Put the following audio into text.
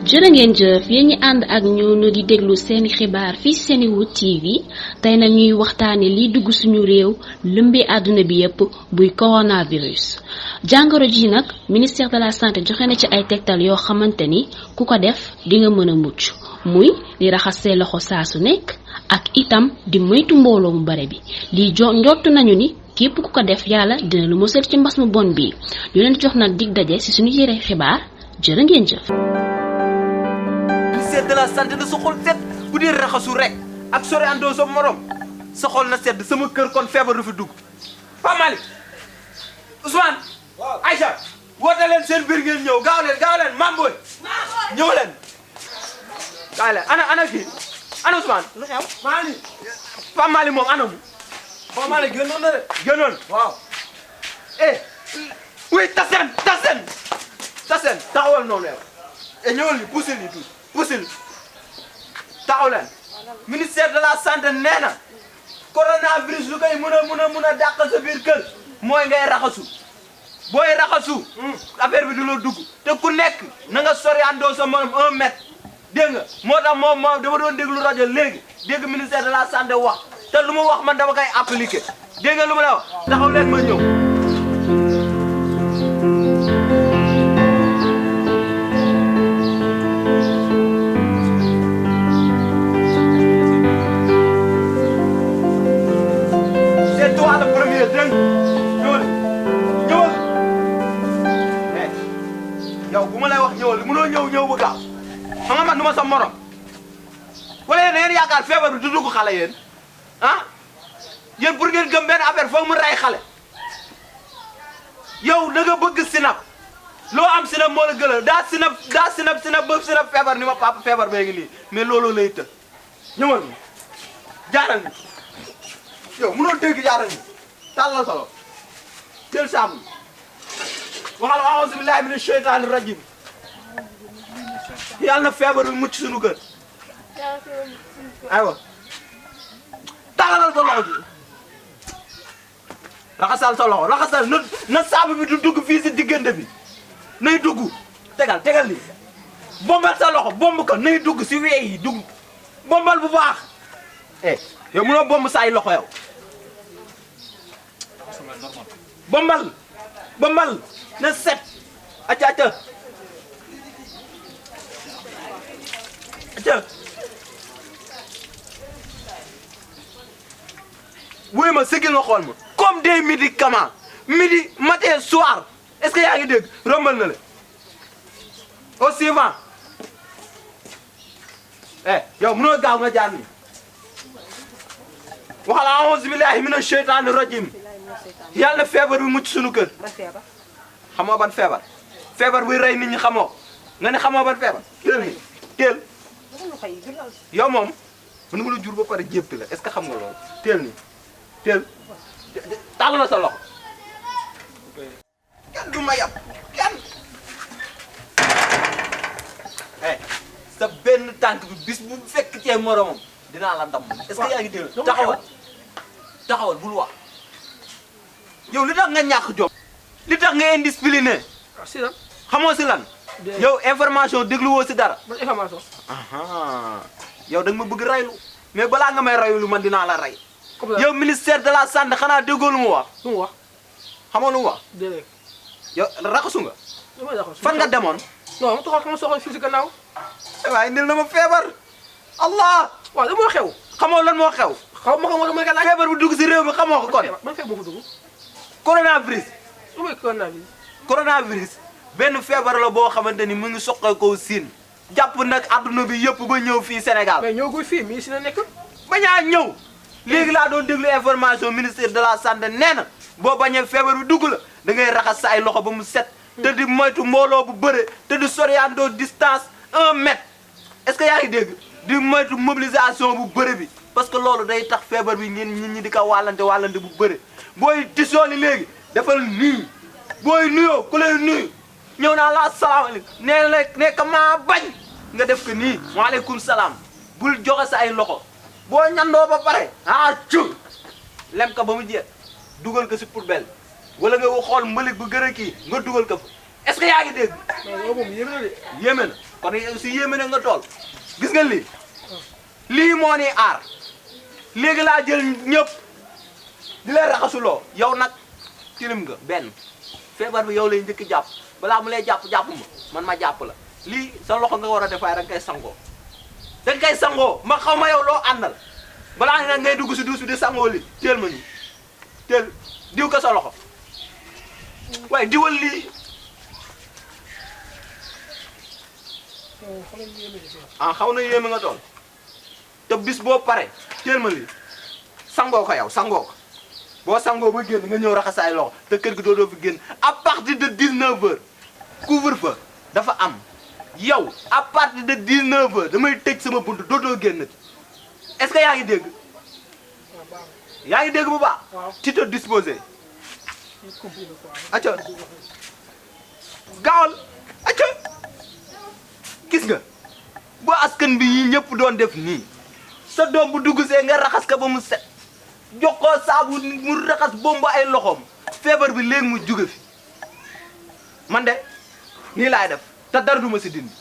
jërë ngeen jëf yéen ñi ànd ak ñoo di déglu seeni xibaar fii Senewood TV tey nag ñuy waxtaane liy dugg suñu réew lëmbee àdduna bi yépp buy coronavirus jàngoro ji nag ministère de la santé joxe na ci ay tegtal yoo xamante ni ku ko def di nga mën a mucc muy di raxas see loxo saa su nekk ak itam di moytu mbooloo mu bare bi lii njott nañu ni képp ku ko def yàlla dina lu musal ci mbas mu bon bi ñu leen jox nag dig daje ci suñu yére xibaar jërë ngeen jëf. ministère de la santé na sa xol set bu dee raxasu rek ak sore andoo sa morom sa xol na sedd sama kër kon feebar du fi dugg Pape Malick Ousmane Aïcha woote leen seen biir ngeen ñëw gaaw leen Mamboy ñëw leen kaay leen ana kii ana Ousmane lu xew Malick Pape Malick moom ana mu Pape Malick génnoon na de génnoon waaw oui tasen taxawal noonu yow ñëwal ni poussel ni tuuti poussel taxaw leen ministère de la santé nee na coronavirus lu koy mën a dàq sa biir kër mooy ngay raxasu booy raxasu affaire bi du la dugg te ku nekk na nga soriandoo sa morom 1 mètre dégg nga moo tax moom dama doon déglu rajo léegi dégg ministère de la santé wax te lu mu wax man dama koy appliquer dégg nga lu ma la wax taxaw leen ma ñëw yow bu ma lay wax ñëwal mënoo ñëw ba gaaw xam nga man du ma sa morom wala yéen da ngeen yaakaar feebar bi du dugg xale yéen yéen pour ngeen gëm benn affaire foog mu rey xale yow da nga bëgg sinap loo am sinap moo la gëlal daa sinap ba sinap feebar ni ma papa feebar bee ngi nii mais looloo lay të ñëwal ni jaaral ni yow mënoo dégg jaaral ni tàllal solo jël saabu waxal a'uuzu billaahi mina sheytaani rajiim yàlla na feebar bi mucc suñu kër aywa tàllalal sa loxo ji raxasal sa loxo raxasal na saabu bi du dugg fii si diggante bi nay dugg tegal li bombal sa loxo bomb ko nay dugg si wee yi dugg bombal bu baax yow mënoo bomb sa ay loxo yow bombal na set acca wuy ma sigil nga xool ma comme des médicaments midi matin soir est-ce que yaa ngi dégg rombal na la au suivant yow mënoo gaaw nga jaar ni waxal a'uuzu billaahi mina sheytaani rajiim yàlla na feebar bi mucc sunu kër xamoo ban feebar buy rey nit ñi xamoo nga ne xamoo ban feebar teel yow moom mën nga la jur ba pare jéppi la est-ce que xam nga loolu teel tàll na sa loxo kenn du ma yab kenn sa benn tànk bi bis bu fekk cee moromam dinaa la ndam est-ce que yaa ngi dégg taxawal bul wax yow li tax nga ñàkk jom li tax nga indiscipliné si lan xamoo si lan yow information dégluwoo si dara ban information yow da nga ma bëgg raylu mais balaa nga may raylu man dinaa la ray yow ministère de la santé xanaa déggoo lu mu wax xamoo lu mu wax déedéet yow raxasu nga fan nga demoon non ma taxaw sama soxla fii si gannaaw waaye indil na ma feebar allah waaw da moo xew xamoo lan moo xew xaw ma ko moo mooy ka laaj feebar bu dugg si réew mi xamoo ko kon man feebar moo fa dugg coronavirus lu mooy coronavirus benn feebar la boo xamante ni mu ngi soqeekoo Siin jàpp nag adduna bi yëpp ba ñëw fii Sénégal mais ñëw guy fii mii si na nekk bañaa ñëw léegi laa doon déglu information ministère de la santé nee na boo bañee feebar bi dugg la da ngay raxas sa ay loxo ba mu set te di moytu mbooloo bu bëre te di soriandoo distance 1 mètre est-ce que yaa ngi dégg di moytu mobilisation bu bëre bi parce que loolu day tax feebar bi nit ñi di ko wàllante bu bëre booy tisooli léegi defal nii booy nuyoo ku lay nuyu ñëw naa la salaamaaleykum nee na nekk maa bañ nga def ko nii waaleykum salaam bul joxe sa ay loxo boo ñandoo ba pare lem ko ba mu jeex dugal ko si poubelle wala nga xool mbalit bu gën a kii nga dugal ko fa est-ce que yaa ngi dégg. non moom yéeme na de. yéeme na kon si yéeme na nga tool gis nga lii moo ni aar léegi laa jël ñëpp di leen raxasuloo yow nag tilim nga benn feebar bi yow lay njëkk jàpp balaa mu lay jàpp man ma jàpp la lii sa loxo nga war a defaay da nga koy sangoo ma xaw ma yow loo àndal balaa nga ngay dugg si duus bi di sangoo li teel ma ñu teel diw ko sa loxo waaye diwal lii xaw na yéeme nga tool te bis boo pare teel ma lii sangoo ko yow boo sangoo ba génn nga ñëw raxasaay loxo te kër gi doo fi génn à partir de 19h couvre-feu dafa am yow à partir de 19h damay tëj sama buntu dootoo génn est-ce que yaa ngi dégg bu baax. ci te disposé. acca gaawal acca gis nga bu askan bi yi ñëpp doon def nii sa doom bu dugg see nga raxas ka ba mu set jox ko saabu mu raxas bomba ay loxoom feebar bi léegi mu jóge fi man de nii laay def te dara du ma si dindi